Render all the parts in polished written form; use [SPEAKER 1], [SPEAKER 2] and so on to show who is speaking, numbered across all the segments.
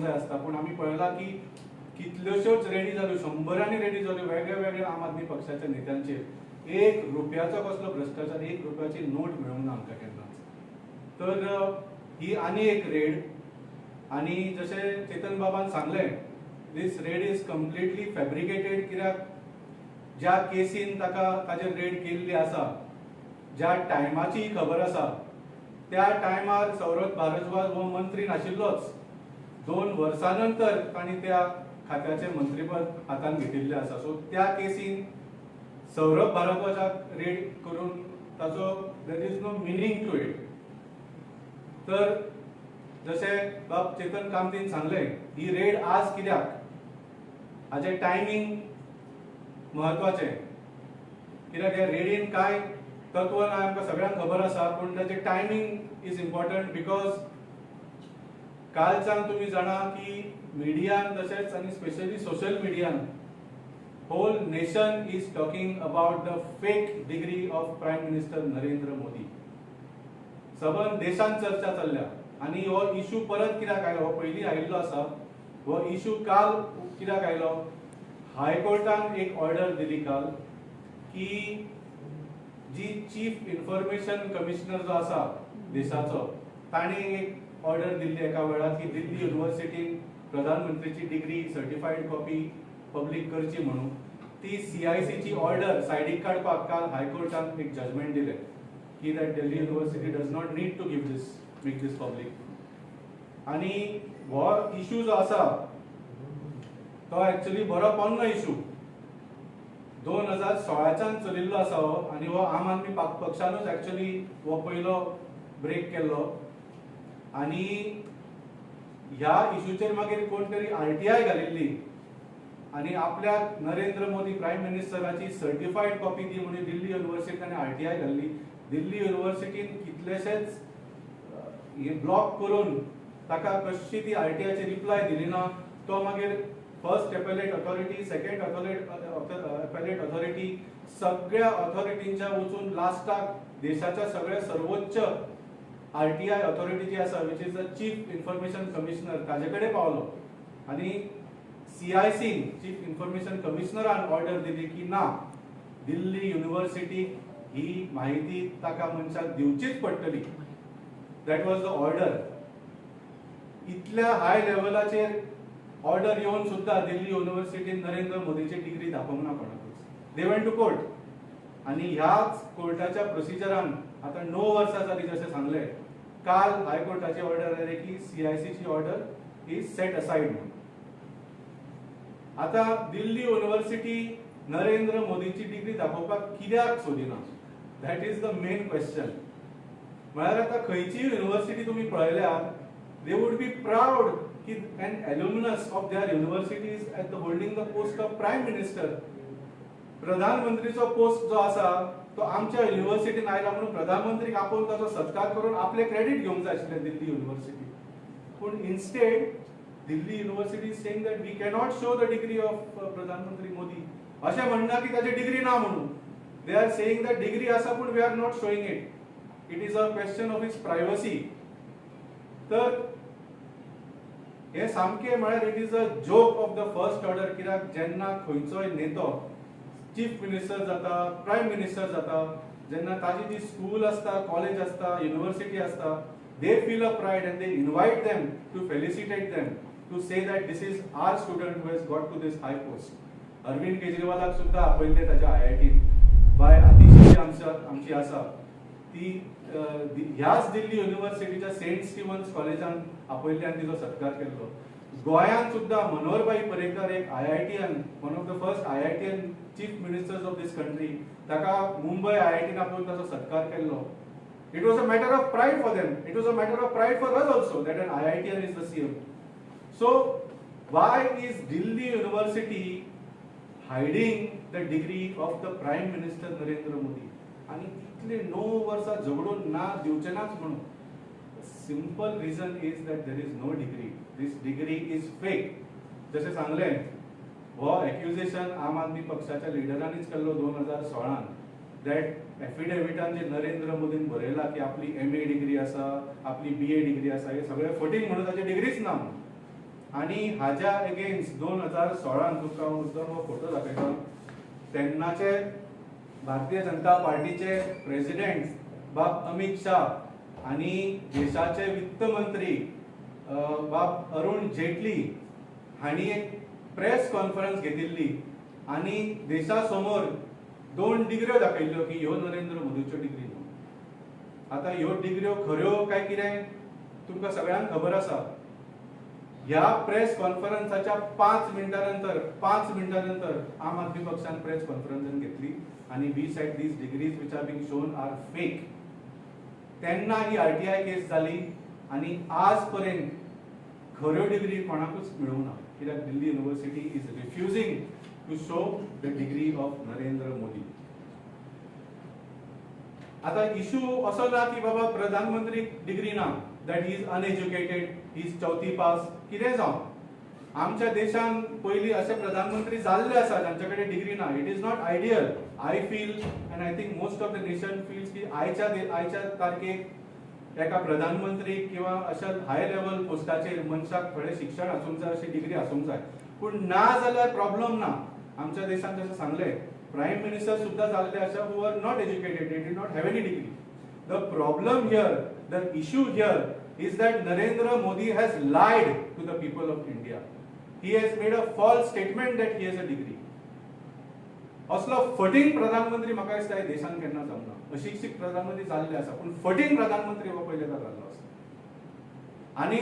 [SPEAKER 1] जाय आसता. पूण आमी पळयलां की कितल्योश्योच रेडी जाल्यो, शंबरांनी रेडी जाल्यो वेगळे वेगळे आम आदमी पक्षाच्या नेत्यांचेर. एक रुपयाचो कसलो भ्रश्टाचार, एक रुपयाची नोट मेळूंक ना आमकां केन्नाच. तर ही आनी एक रेड. आनी जशें चेतन बाबान सांगलें, this raid is completely fabricated. कित्याक ज्या केसीन ताका ताजेर रेड केल्ली आसा, ज्या टायमाची खबर आसा, त्या टायमार सौरभ भारद्वाज हो मंत्री नाशिल्लोच. 2 वर्सां नंतर तांणी त्या खात्याचें मंत्रीपद हातान घेतिल्लें आसा. सो त्या केसीन सौरभ भारद्वाजाक रेड करून ताचो there is no meaning to it. तर जशें बाब चेतन कामतीन सांगलें, ही रेड आज कित्याक, हाचें टायमींग म्हत्वाचें. कित्याक ह्या रेडीन कांय तत्व ना, आमकां सगळ्यांक खबर आसा, पूण ताचें टायमींग is important because कालच्यान तुमी जाणा की मिडियान तशेंच आनी स्पेशली सोशल मिडियान whole nation is talking about the fake degree of Prime Minister Narendra Modi. सबंद देशांत चर्चा चल्ल्या. आनी हो इशू परत कित्याक आयलो? हो पयलीं आयिल्लो आसा. हो इशू काल कित्याक आयलो? हायकोर्टान एक ऑर्डर दिली काल की जी चीफ इन्फॉर्मेशन कमिशनर जो आसा देशाचो, ताणें एक ऑर्डर दिल्ली एका वेळार की दिल्ली युनिव्हर्सिटीन प्रधानमंत्रीची डिग्री सर्टिफाईड कॉपी पब्लीक करची म्हणून. ती सीआयसीची ऑर्डर सायडीक काडपाक काल हायकोर्टान एक जजमेंट दिलें की that Delhi University does not need to give this make this public. आनी हो इशू जो आसा तो एक्चुअली बरो पोन्नो इशू, 2016च्यान चलिल्लो आसा हो. आनी हो आम आदमी पक्षानूच एक्चुअली हो पयलो ब्रेक केल्लो. आनी ह्या इशूचेर मागीर कोण तरी आरटीआय घालिल्ली आनी आपल्याक नरेंद्र मोदी प्रायम मिनिस्टराची सर्टिफायड कॉपी दी म्हणून दिल्ली युनिव्हर्सिटीन आरटीआय घाल्ली. दिल्ली युनिव्हर्सिटीन कितलेशेच हे ब्लॉक करून ताका कशी ती आरटीआयची रिप्लाय दिली ना. तो मागीर first appellate authority, second appellate authority, सगळ्या ऑथॉरिटींच्या वचून लास्टाक देशाच्या सगळ्या सर्वोच्च आरटीआय ऑथॉरिटी जी आसा, which is the Chief Information Commissioner, ताजे कडेन पावलो. आनी सीआयसी, चीफ इन्फॉर्मेशन कमिशनरान ऑर्डर दिली की ना, दिल्ली युनिव्हर्सिटी ही माहिती ताका मनशाक दिवचीच पडटली. That was the order. इतल्या हाय लेवलाचेर ऑर्डर येवन सुद्दां दिल्ली युनिव्हर्सिटीन नरेंद्र मोदीची डिग्री दाखोवंक ना कोणाकूच. They went to court. आनी ह्याच कोर्टाच्या प्रोसिजरान आतां 9 वर्सां जाली. जशें सांगलें, काल हायकोर्टाची ऑर्डर आयली की सीआयसीची ऑर्डर is set aside म्हणून. आतां दिल्ली युनिव्हर्सिटी नरेंद्र मोदीची डिग्री दाखोवपाक कित्याक सोदिना, that is the main question. म्हळ्यार आतां खंयचीय युनिव्हर्सिटी तुमी पळयल्यार they would be proud की an alumnus of their university is at the holding the post of Prime Minister. प्रधानमंत्रीचो post जो आसा तो आमच्या युनिव्हर्सिटीन आयला म्हणून प्रधानमंत्रीक आपोवन ताचो सत्कार करून आपले क्रेडीट घेवंक जाय आशिल्लें दिल्ली युनिव्हर्सिटी. पूण instead Delhi university is saying that we cannot show the degree of प्रधानमंत्री मोदी. अशें म्हणना की ताची डिग्री ना म्हणून. They are saying that degree आसा पूण we are not showing it, it is a question of his privacy. तर हे सामकें म्हळ्यार it is a joke of the first order. कित्याक जेन्ना खंयचोय नेतो चीफ मिनिस्टर जाता, प्रायम मिनिस्टर जाता, जेन्ना ताजी जी स्कूल आसता, कॉलेज आसता, युनिव्हर्सिटी आसता, they feel a pride and they invite them to felicitate them, to say that this is our student who has got to this high post. Arvind केजरीवालाक सुद्दां आपयल्ले ताच्या आयआयटीन. बाय आतिशी जी आमच्या आमची आसा ती ह्याच दिल्ली युनिव्हर्सिटीच्या सेंट स्टीवन्स कॉलेजान आपयल्ली आनी तिचो सत्कार केल्लो. गोंयांत सुद्दां मनोहरभाई पर्रीकर एक IITian, one of the first IITian chief ministers of this country, ताका मुंबय आयआयटीन आपोवन ताचो सत्कार केल्लो. It was a matter of pride for them. It was a matter of pride for us also that an IITian is the CM. So why is Delhi University hiding the degree of the Prime Minister Narendra Modi? आणि इतले 9 वर्सां झगडून ना दिवचे नाच म्हणून. Simple reason is that there is no degree. This degree is fake. जशें सांगलें, हो एक्युजेशन आम आदमी पक्षाच्या लिडरांनीच केल्लो 2016न, that एफिडेविटान जे नरेंद्र मोदीन बरयला की आपली एमए डिग्री आसा, आपली बीए डिग्री आसा, हे सगळे फटींग म्हणून, ताची डिग्रीच ना म्हणून. आनी हाज्या अगेन्स्ट 2016 तुमकां हांव मुद्दम हो फोटो दाखयता. तेन्नाचे भारतीय जनता पार्टीचे प्रेसिडेंट बाब अमित शाह आनी देशाचे वित्त मंत्री बाब अरुण जेटली हांणी एक प्रेस कॉन्फरन्स घेतिल्ली आनी देशा समोर 2 डिग्र्यो दाखयल्ल्यो की ह्यो नरेंद्र मोदीच्यो डिग्री न्हू. आतां ह्यो डिग्र्यो खऱ्यो काय कितें तुमकां सगळ्यांक खबर आसा. ह्या प्रेस कॉन्फरन्साच्या 5 मिनटां नंतर आम आदमी पक्षान प्रेस कॉन्फरन्स घेतली आनी we said these degrees which are being shown are fake. तेन्ना ही RTI केस जाली आनी आज पर्यंत खऱ्यो डिग्री कोणाकूच मेळूंक ना, कित्याक Delhi university is refusing to show the degree of Narendra Modi. आता इशू असो ना की बाबा प्रधानमंत्री डिग्री ना, that he is uneducated, he is चौथी पास, कितें जावं. आमच्या देशान पयलीं अशे प्रधानमंत्री जाल्ले आसा जांचे कडेन डिग्री ना. It is not ideal. I feel and I think most of the nation feels की आयच्या तारखेक एका प्रधानमंत्री किंवा अशा हाय लेवल पोस्टाचेर मनशाक थोडें शिक्षण आसूंक जाय, अशी डिग्री आसूंक जाय. पूण ना जाल्यार प्रॉब्लम ना. आमच्या देशान जशें सांगलें प्रायम मिनिस्टर सुद्दां जाल्ले आसा who are not educated, they did not have any degree. The problem here, the issue here is that Narendra Modi has lied to the people of India. He has made a false statement that he has a degree. असलो फटींग प्रधानमंत्री म्हाका दिसता ह्या देशान केन्ना जावंक ना. अशिक्षीत प्रधानमंत्री जाल्ले आसा पूण फटींग प्रधानमंत्री हो पयलीं जाल्लो आसा. आनी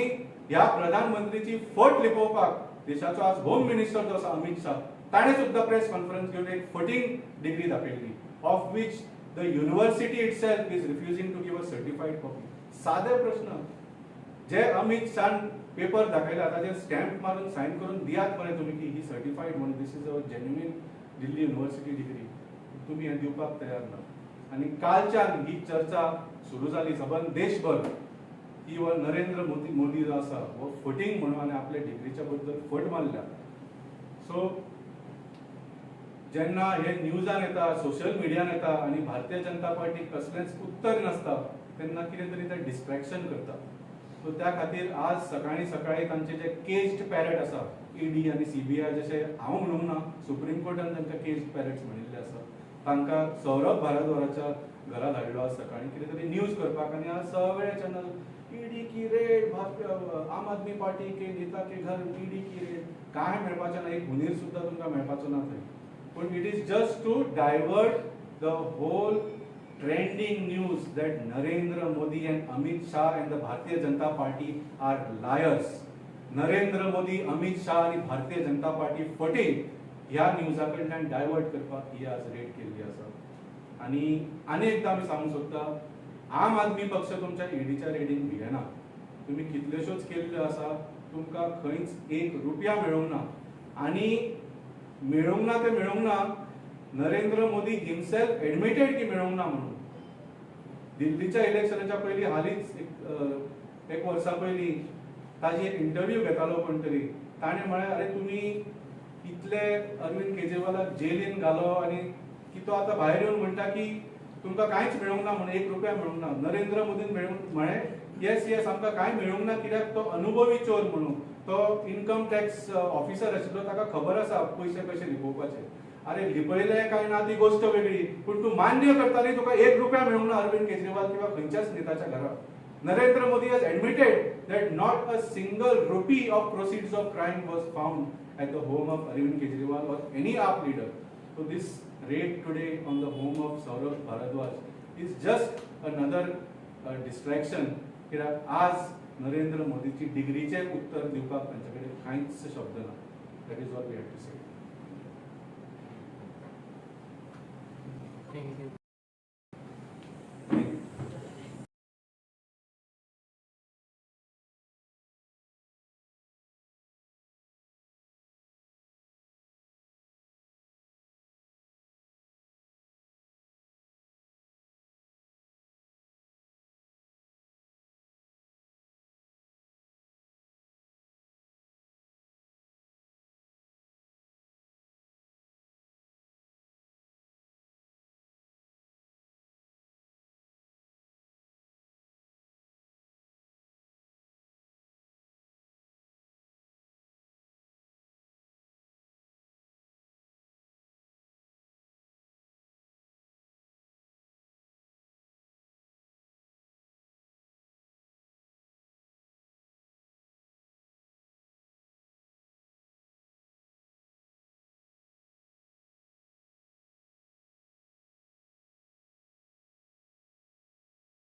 [SPEAKER 1] ह्या प्रधानमंत्रीची फट लिपोवपाक देशाचो आज होम मिनिस्टर जो आसा अमित शाह, ताणें सुद्दां प्रेस कॉन्फरन्स घेवन एक फटींग डिग्री दाखयल्ली, of which the university itself is refusing to give a certified copy. सादे प्रश्न जे अमित शाहन पेपर दाखयला ताजेर स्टॅम्प मारून सायन करून दियात मरे तुमी की ही सर्टिफायड म्हणून, this is a genuine Delhi university degree. तुमी हें दिवपाक तयार ना. आनी कालच्यान ही चर्चा सुरू जाली सबंद देशभर की हो नरेंद्र मोदी जो आसा हो फटींग म्हणून आनी आपल्या डिग्रीच्या बद्दल फट मारल्या. सो जेन्ना हे न्यूजान येता, सोशल मिडियान येता आनी भारतीय जनता पार्टीक कसलेंच उत्तर नासता तेन्ना कितें तरी ते डिस्ट्रेक्शन करता. सो त्या खातीर आज सकाळीं सकाळीं तांचे जे केज्ड पॅरट आसा, ईडी आनी सीबीआय, जशें हांव म्हणूंक ना, सुप्रीम कोर्टान तांकां केज्ड पॅरट्स म्हणिल्ले आसा, तांकां सौरभ भारद्वाजाच्या घरा धाडलो आज सकाळीं कितें तरी न्यूज करपाक. आनी आज सगळे चॅनल ईडी की रेड, आम आदमी पार्टी के नेता के घर ईडी की रेड. काय मेळपाचें ना, एक हुनीर सुद्दां तुमकां मेळपाचो ना थंय. पूण it is just to divert the whole trending news that Narendra Modi and Amit Shah and the Bharatiya Janata Party are liars. Narendra Modi, Amit Shah आणि भारतीय जनता पार्टी फटींग ह्या न्यूजा कडल्यान डायवर्ट करपाक ही आज रेड केल्ली आसा. आनी आनी एकदां आमी सांगूंक सोदता, आम आदमी पक्ष तुमच्या ईडीच्या रेडीन भियेना. तुमी कितल्योश्योच केल्ल्यो आसा, तुमकां खंयच एक रुपया मेळूंक ना. आनी मेळूंक ना ते मेळूंक ना, नरेंद्र मोदी हिमसेल्फ एडमिटेड की मेळूंक ना म्हणून. दिल्लीच्या इलेक्शनाच्या पयलीं हालींच एक वर्सा पयलीं ताजी एक इंटरव्यू घेतालो कोण तरी, ताणें म्हळें अरे तुमी इतले अरविंद केजरीवालाक जेलीन घालो आनी की तो आतां भायर येवन म्हणटा की तुमकां कांयच मेळूंक ना म्हणून, एक रुपया मेळूंक ना. नरेंद्र मोदीन मेळूंक म्हळें येस येस आमकां कांय मेळूंक ना, कित्याक तो अनुभवी चोर म्हणून, तो इन्कम टॅक्स ऑफिसर आशिल्लो, ताका खबर आसा पयशे कशे लिपोवपाचे. अरे लिपयले काय ना ती गोष्ट वेगळी, पूण तूं मान्य करता न्ही तुका एक रुपया मेळूंक ना अरविंद केजरीवाल किंवा खंयच्याच नेताच्या घरात. Narendra Modi has admitted that not a single rupee of proceeds of crime was found at the home of Arvind Kejriwal or any AAP leader. So this raid today on the home of Saurabh Bharadwaj is just another distraction. कित्याक आज नरेंद्र मोदीची डिग्रीचें उत्तर दिवपाक तांचे कडेन कांयच शब्द ना. That is what we have to say.
[SPEAKER 2] Thank you.